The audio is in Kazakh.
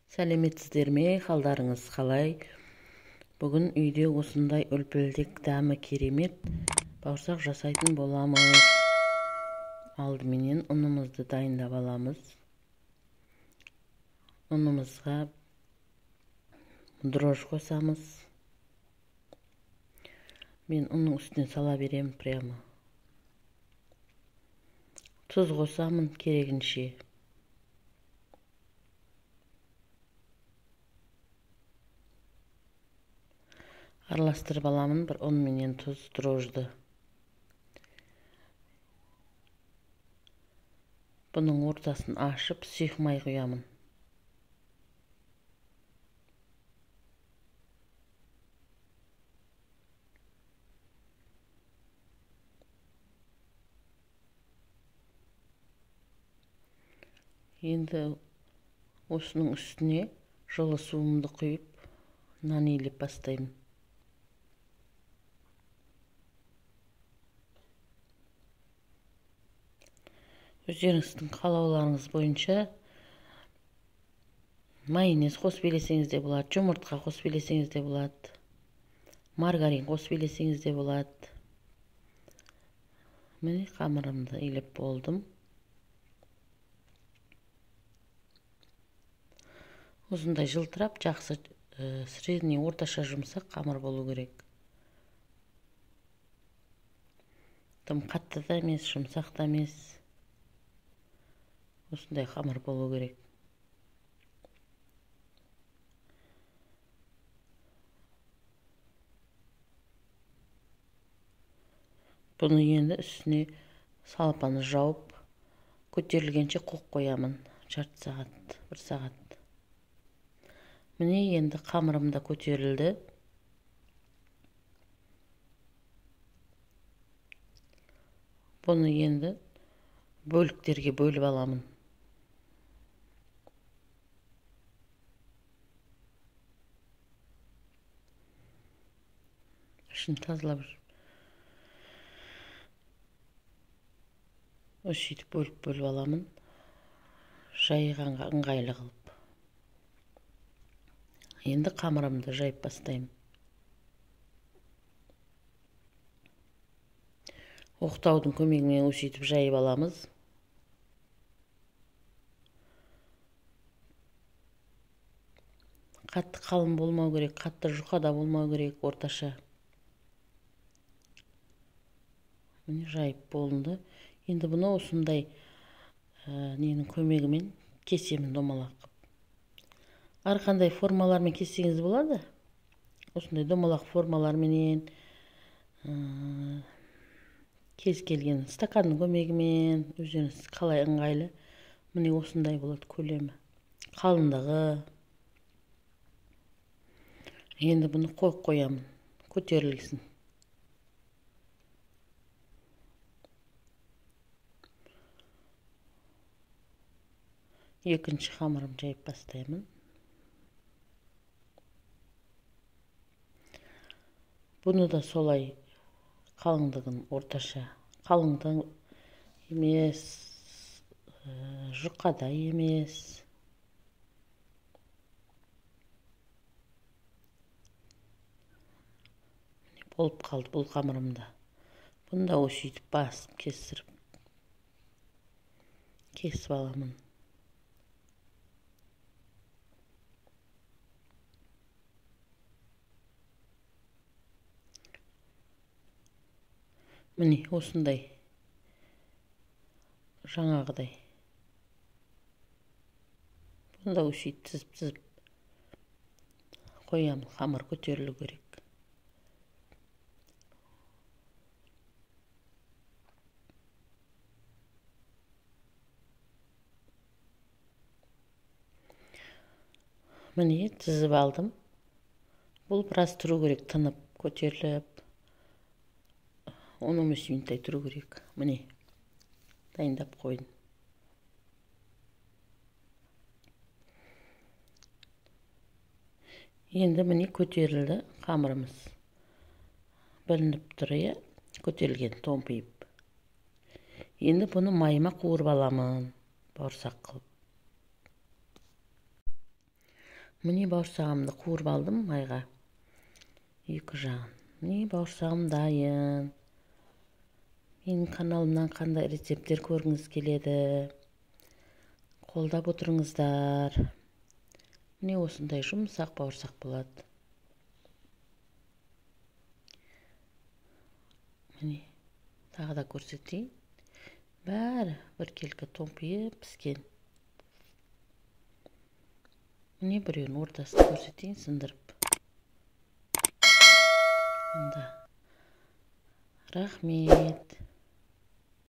Сәлеметсіздер ме, қалдарыңыз қалай? Бүгін үйде осындай үлпілдек дәмі керемет бауырсақ жасайтын боламыз. Алдыменен ұнымызды дайындап аламыз. Ұнымызға дрожж қосамыз. Мен ұнның үстіне сала беремін прямо. Тұз қосамын керегінше. Араластырып аламын бір ұн менен тұз, дрожжды. Бұның ортасын ашып, сұйық май құямын. Енді осының үстіне жылы суымды құйып, нан илеп бастаймын. Өздеріңіздің қалауларыңыз бойынша майонез қосып илесеңіз де болады, жұмыртқа қосып илесеңіз де болады, маргарин қосып илесеңіз де болады. Міне қамырымды илеп болдым. Осындай жылтырап, жақсы, средний, орташа жұмсақ қамыр болу керек. Тым қатты да емес, жұмсақ та емес. Осындай қамыр болу керек. Бұны енді үстіне салапаны жауып, көтерілгенше қойып қоямын. Жарты сағат, бір сағат. Міне енді қамырым да көтерілді. Бұны енді бөліктерге бөліп аламын. Ішін тазалап, сөйтіп бөліп-бөліп аламын, жайғанға ыңғайлы қылып. Енді қамырымды жайып бастаймын. Оқтаудың көмегімен сөйтіп жайып аламыз. Қатты қалың болмау керек, қатты жұқа да болмау керек, орташа. Міне жайып болынды. Енді бұны осындай ненің көмегімен кесемін домалақ қылып. Әрқандай формалармен кессеңіз болады. Осындай домалақ формаларменен, кез келген стаканның көмегімен, өздеріңіз қалай ыңғайлы. Міне осындай болады көлемі, қалыңдығы. Енді бұны қойып қоямын, көтерілсін. Екінші қамырым жайып бастаймын. Бұны да солай қалыңдығын орташа, қалыңдық емес, жұқа да емес. Міне болып қалды бұл қамырымда. Бұны да сөйтіп басып кестіріп, кесіп аламын. Міне осындай жаңағыдай. Бұны да сөйтіп тізіп-тізіп қоямын, қамыр көтерілу керек. Міне тізіп алдым. Бұл біраз тұру керек, тынып, көтеріліп. 10-15 минуттай тұру керек. Міне дайындап қойдым. Енді міне көтерілді қамырымыз. Білініп тұр, иә, көтерілген томпиып. Енді бұны майыма қуырып аламын, бауырсақ қылып. Міне, бауырсағымды қуырып алдым майға. Екі жағын. Міне, бауырсағым дайын. Менің каналымнан қандай рецепттер көргіңіз келеді? Қолдап отырыңыздар. Міне, осындай жұмсақ бауырсақ болады. Міне, тағы да көрсетейін. Бәрі біркелкі томпиып піскен. Міне, біреуінің ортасын көрсетейін сындырып. Мында. Рахмет.